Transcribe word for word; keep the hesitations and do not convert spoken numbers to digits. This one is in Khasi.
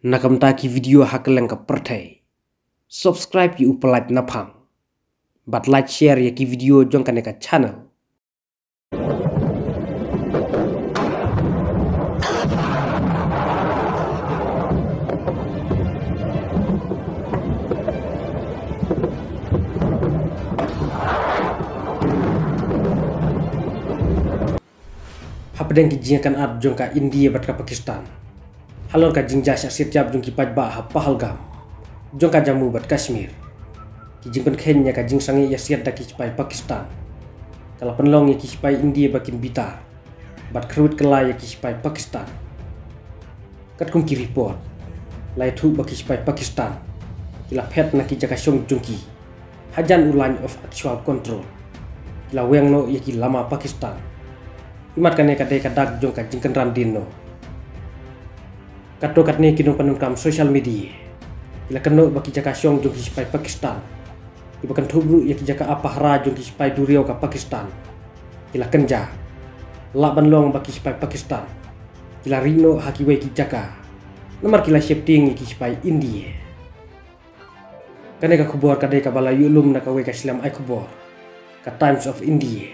Na ka bynta ki video ha kylleng ka pyrthei, subscribe ïa u Pyllait Naphang bad like share ïa ki video jong kane ka channel. Hapdeng ki jingïakynad jong ka India bad ka Pakistan halor ka jingjia shah siat jong ki paidbah ha Pahalgam jong ka Jammu bad Kashmir, ki jingpynkheiñ ïa ka jingsangeh ïa siat da ki sipai Pakistan ka la pynlong ïa ki sipai India ba kin bitar bad kyrwit kylla ïa ki sipai Pakistan. Katkum ki report, la ïathuh ba ki sipai Pakistan ki la phet na ki jaka shong jong ki hajan u Line of Actual Control, ki la weng noh ïa ki lama Pakistan. Imat kane ka dei ka dak jong ka jingkynran dien noh. Katto katne ki nongpyndonkam social media ki la kynnoh ba ki jaka shong jong ki sipai Pakistan, kiba kynthup ruh ïa ki jaka ap pahara jong ki sipai duriaw ka Pakistan, ki la kynjah. Lah ban long ba ki sipai Pakistan ki la rieh noh ha kiwei ki jaka namar ki la sheptieng ïa ki sipai India. Kane ka khubor ka dei kaba la ïoh lum na kawei ka shlem ai khubor, ka Times of India.